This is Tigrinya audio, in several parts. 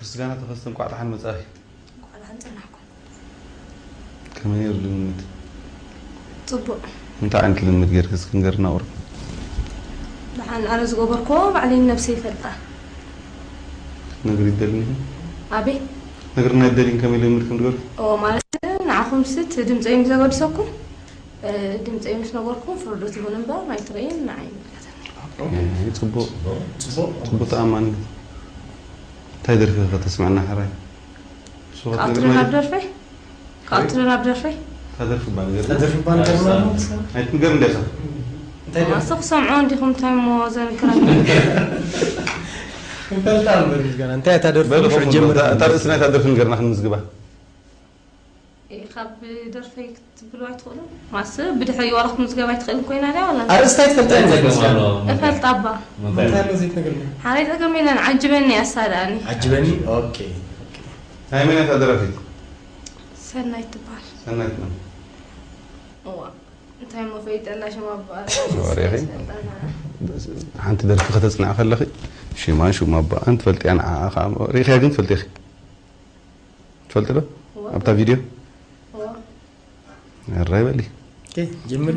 ምስጋና ተኸስተ፣ እንኳዕ ደሓን መጻእኺ። እንኳዕ ደሓን ጸናሕኩም። ከመይ ነይሩ ልምምድ? ጽቡቕ። እንታይ ዓይነት ልምምድ ጌርኪ እስኪ ንገርና ቁሩብ። ደሓን ኣነ ዝገበርክዎ ባዕለይ ነብሰይ ይፈልጣ። ነግሪ ይደልኒ። ኣበይ? ነግርና ይደልኝ ከመይ ልምምድ ከም ትገብሪ? ኦ ማለት ንዓኹም ስት ድምፀይ ምስ ዘገድሰኩም እ፣ ድምፀይ ምስ ነገርኩም ፍርዱ ትሁን እምበር ኣይትረይን ንዓይ ይምለከተኒ። ጽቡቕ ጽቡቕ ጽቡቕ ተኣማኒ። እንታይ ደርፊ ከተስምዕና ሕራይ? ሱቐት ካብ ነገር ትረ ናብ ማለት ደርፈይ ካብ ትረ ናብ ደርፈይ ታደርፊ ባል ገር ተደርፊ ባል ገርማ ኣይትንገር እንደሳ እንታይ ደርፊ ኣስኹ ሰምዖ እንዲኹም እንታይ እሞ ዘንክራት እንፈልጣ እምበር ምስጋና እንታይ እታ ደርፊ በሉ ሽዑ ጀምር እታ ርእሲ ናይታ ደርፊ ንገርና ክንምዝግባ። ካብ ደርፈይ ክትብሉ ኣይትኽእሉ ማስ ብድሕሪ ዋላ ክትምዝገብ ኣይትኽእል ኮይና ድያ ዋላ ኣርእስታ ይትፈልጣ እንታይ ጸገም ኣሎ? እፈልጣ እባ እንታይ? እንታይ ኣሎ ዘይትነግርኒ ሓረይ ጸገም የለን ዓጅበኒ ኣሳዳኒ ዓጅበኒ ኦኬ ናይ መን እያ እታ ደራፊት? ሰናይ ትበሃል ሰናይት ነው። እዋ እንታይ እሞ ፈይጠላ ሽማ እባ ወሬኺ? ሓንቲ ደርፊ ከተጽንዓ ከለኺ ሽማን ሽማ ኣቦኣን ትፈልጥያ፣ ንዓኣ ከዓ ሪእኽያ ግን ትፈልጢ ኢኺ። ትፈልጢ ዶ? ኣብታ ቪድዮ ኣራይ በሊ። ኦኬ ጀምሪ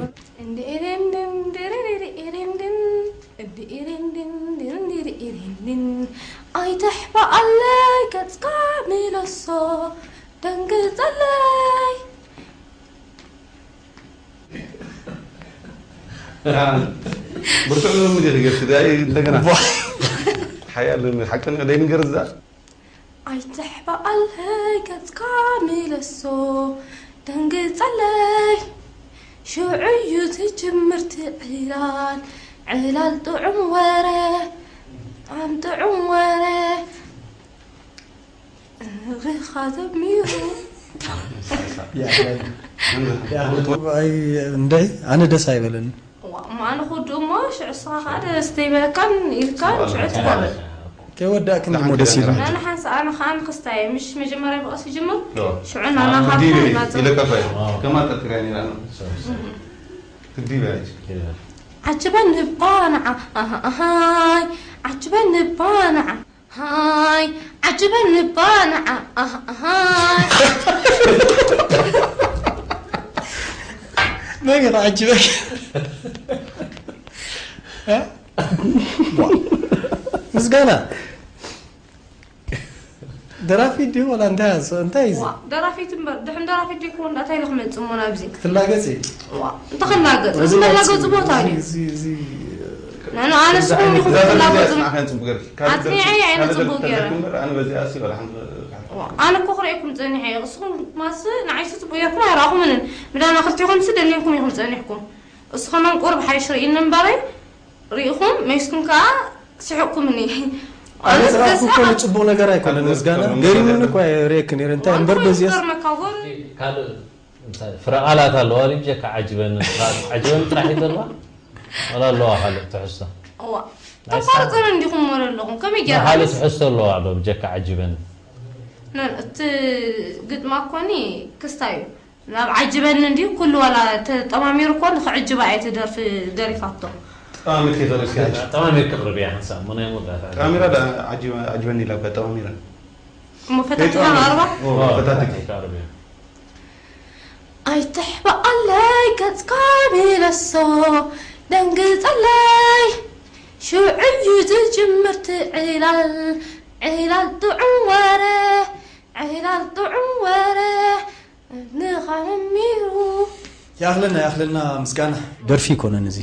ኣይትሕባ ኣለይ ገጽካ ሚለሶ ደንግጸለይ ብርቱዕ ልምምድ ኢኺ ጌርኪ፣ ዳይ እንደገና ሓያል ልምምድ ሓቀኛ ደይ ንገር እዛ ኣይትሕባ ኣለይ ገጽካ ሚለሶ ደንግጸለይ ሽዑ እዩ ዝጅምር እቲ ዕላል ዕላል ጥዑም ወረ ጥዑም ጥዑም ወረ እግኻ ዘሚሩ ኣይ እንደይ ኣነ ደስ ኣይበለኒ እዋ እሞ ኣነ ክውድእ እሞ ሽዑ እስኻ ከዓ ደስ ዘይበለካን ኢልካ ሽዑ ትኮርር ከይወዳእክን እሞ ደስ ይብል ኣነ ሓንሳ ኣነ ከዓ ንክስታይ ምሽ መጀመርያ ብቐስ ይጅምር ዶ? ሽዑ ናናኻትኩም እናፅም ይለቀፋ እዩ ከማን ጠርጥርያ ነራ ነው ትዲብ ያለች ዓጅበን እባ ንዓ ኣሃ ኣሃይ ዓጅበን እባ ንዓ ሃይ ዓጅበን እባ ንዓ ኣሃ ኣሃይ መን እዩ ተዓጅበክ ምስጋና ደራፊ ድዩ ወላ እንታይ ኣስ- እንታይ እዩ ዋ ደራፊት እምበር ድሕን ደራፊት ዲኩ እንዳታይ ኢሉ ክመጽእ እሞ ናብዚ ክትላገጽ እዩ ዋ እንተኽላገጽ እዚ መላገጹ ቦታ እዩ እዚ እዚ ንሕና ኣነ ንስኹም ኢኹም ክትላገጹ ጽቡቅ ገርኪ ኣጽኒዐ እየ ኣነ ጽቡቅ ገይረ እምበር ኣነ በዚኣ ሲ ወላ ሓንቲ ዋ ኣነ እኮ ክርእየኩም ጸኒሐ እየ እስኹም ማስ ንዓይሲ ጽቡቅ ጌርኩም ኣይረኣኹምንን ምዳና ክልቲኹም ሲ ደሊንኩም ኢኹም ጸኒሕኩም እስኹም ቁርብ ሓይሽ ርእይኒ እምበረይ ርኢኹም መይስኩም ከኣ ስሕቅኩምኒ ኣነ ጽራፍኩ እኮ ጽቡቅ ነገር ኣይኮነን ምስጋና ገሪሙኒ እኮ ርእየክ ነይረ እንታይ እምበር በዚያስ ገርመካ ጎር ካልእ እንታይ ፍረ ቃላት ኣለዋ ድዩ ብጀካ ዓጅበኒ ጥራሕ- ዓጅበኒ ጥራሕ እዩ ዘለዋ ዋላ ኣለዋ ካልእ ትሕዝቶ እዋ ተቋርጸን እንዲኹም ወረ ኣለኹም ከመይ ገይራ ካልእ ትሕዝቶ ኣለዋ ዶ ብጀካ ዓጅበኒ ነን እቲ ግጥማ ኮኒ ክስታ እዩ ናብ ዓጅበኒ እንዲሁ ኩሉ ዋላ ተጠማሚሩ እኮ ንክዕጅባ እየ ትደርፊ ደሪፋቶ ጠማሚር ከይፈለስኪ ጠማሚር ክቕርብ እያ ሓንሳብ ሞ ናይ መወዳእታ ጠማሚራ ዳ ዓጅበኒ ኢላ እኮ ጠማሚራ እሞ ፈታቲና ንቐርባ ፈታቲኪ ክቕርብ እያ ኣይትሕባኣለይ ገጽካ ሚለሶ ደንግጸለይ ሽዑ እዩ ዝጅምር እቲ ዕላል ዕላል ጥዑም ወረ ዕላል ጥዑም ወረ ንኻመሚሩ ያኽልና ያኽልና ምስጋና ደርፊ ይኮነን እዚ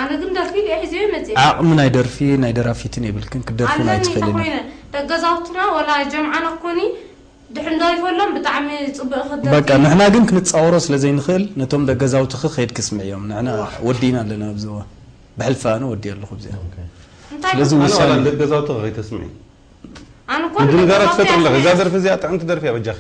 ኣነ ግን ደርፊ ዲያ ሒዘዮ መፅእ ዓቕሚ ናይ ደርፊ ናይ ደራፊትን የብልክን ክትደርፍን ኣለኒ ኣይትኽእልን ተኮይነ ደገዛውትና ወላ ጀምዓና ኮኒ ድሕን ደሪፈሎም ብጣዕሚ ፅቡቅ ክደርፊ በቃ ንሕና ግን ክንፃወሮ ስለ ዘይንኽእል ነቶም ደገዛውትኺ ከይድ ክስምዕዮም ንሕና ወዲና ኣለና ኣብዚ እዋን ብሕልፊ ኣነ ወዲ ኣለኹ ኣብዚኣ እንታይ ስለዚ ኣነ ውሳኔ ዋላ ደገዛውትኺ ከይተስምዒ ኣነ እኮ ምድንጋራት ደገዛውትና ትፈጥሩ ኣለኺ እዛ እያ ደርፊ እዚኣ ጥዕምቲ ደርፊ እያ በጃኺ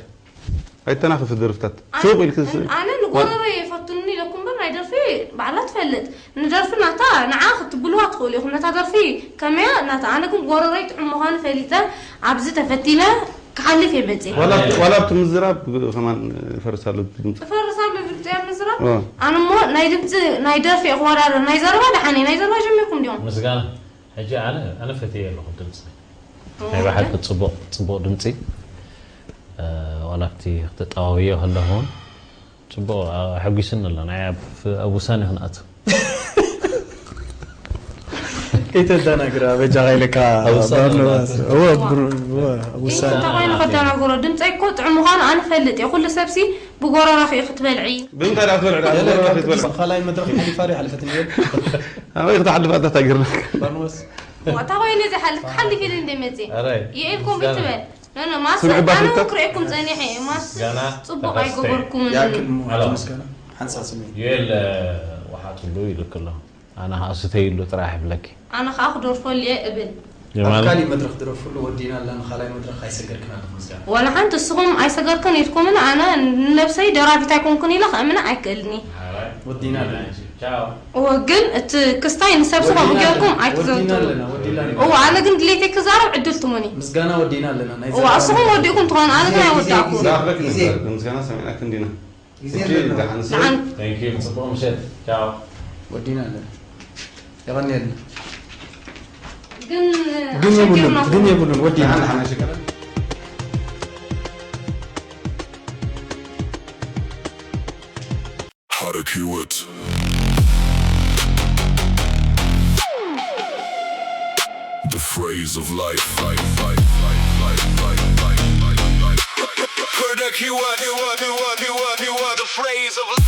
ኣይተናኽፊ ደርፍታት ሱቕ ኢልኪ ስ- ኣነ ንጎረሮ ይፈቱኒ ኢለኩም በር ናይ ደርፊ ባዕላ ትፈልጥ ንደርፊ ናታ ንዓ ክትብልዋ ትኽእሉ ኢኹም ነታ ደርፊ ከመያ ናታ ኣነ ግን ጎረሮይ ጥዑም ምዃኑ ፈሊጠ ኣብዚ ተፈቲነ ክሓልፍ እየ መፅእ ዋላ ዋላ ኣብቲ ምዝራብ ከማን ፈርስ ኣሎ ድምፂ ትፈርስ ኣሎ ድምፂ ኣብ ምዝራብ እ። ኣነ እሞ ናይ ድምፂ ናይ ደርፊ እየ ክወዳደር ናይ ዘረባ ደሓነ ናይ ዘረባ ጀሚርኩም ዲኹም ምስጋና ሕጂ ኣነ ኣነ ፈትየ ኣለኹ ድምፂ ናይ ብሓቂ ጽቡቕ ጽቡቕ ድምጺ። ዋላ ኣብቲ ክትጠዋውዮ ከለኹ እውን ጽቡቕ ኣሐጒስኒ ኣሎ። ናይ ኣብ ውሳኔ ክንኣቱ። ከይተደናግራ በጃኻ ኢለካ። ኣብ ውሳኔ ባርኖባስ። ክንኣቱ። እወ፣ ብሩ- እወ፣ ኣብ ውሳኔ። እንታይ ኮይኑ ከደናግሮ? ድምፀይ እኮ ጥዑም ምዃኑ ኣነ ፈልጥ እየ። ኩሉ ሰብሲ ብጎረሮኺ ክትበልዒ። ብምንታይ ደኣ ክትበልዕ ደኣ? ገለ ብጎረሮ ካብ ክትበልዕ። ድምፂ ካልኣይ መድረኽ ሓሊፋ ድያ ሓለፈትኒ እየ። ኣበይ ክትሓልፍ ኣታ ታጊርና? ባርኖባስ። እንታይ ኮይኑ እዚ ሓልፍ ሓሊፍ ኢለ እንደመፅእ ኣራይ የኤልኩም ይትበል። ኖ ኖ ማስ ስምዒ ኣነ ባርነት? እውን ክርእየኩም ፀኒሐ እየ። ማስ ጋና ፅቡቅ ተኸስተ። ኣይገበርኩምን። ያክል ኣሎ። ምስጋና ሓንሳብ ስምዒት። ዩኤል ወሓትሉ ይልክሎ ኣነ ከዓ ስተይሉ ጥራሕ ይብለኪ። ኣነ ከዓ ክደርፈሉ እየ እብል። ኣብ የማነ ካሊእ መድረኽ ድረፍሉ ወዲና ኣለና። ካልኣይ መድረኽ ኣይሰገርክን ኣለኹ ምስጋና። ዋላ ሓንቲ እስኹም ኣይሰገርክን ኢልኩምኒ ኣነ ንነብሰይ ደራፊት ኣይኮንኩን ኢለ ከእምነ ኣይክእልኒ። ወዲና ኣለና። ቻው። እወ ግን እቲ ክስታይ ንሰብ ስኹም ጌርኩም ኣይትዘንቱ። ወዲና ኣለና። ወዲና ኣለና። እወ ኣነ ግን ድሌተይ ክዛረብ ዕድል ትሙኒ። ምስጋና ወዲና ኣለና። ናይ እወ እስኹም ወዲእኩም ትኾኑ ኣነ ግን ኣይወዳእኩም። ዳኽለክ ምስጋና ሰሚዕና ክንዲና። ግዜ እቺ ኣለና። ደሓን ሲ ደሓን Thank you ጽቡቕ ምሸት። ቻው። ወዲና ኣለና። የቐንየልና። ግን ግን የብሉን ኣሸጊርናኹም። ግን የብሉን ወዲና። ደሓን ደሓን ሽከረ። How to cue it. The phrase of life. Product you are, you are, you are, you are, you are the phrase of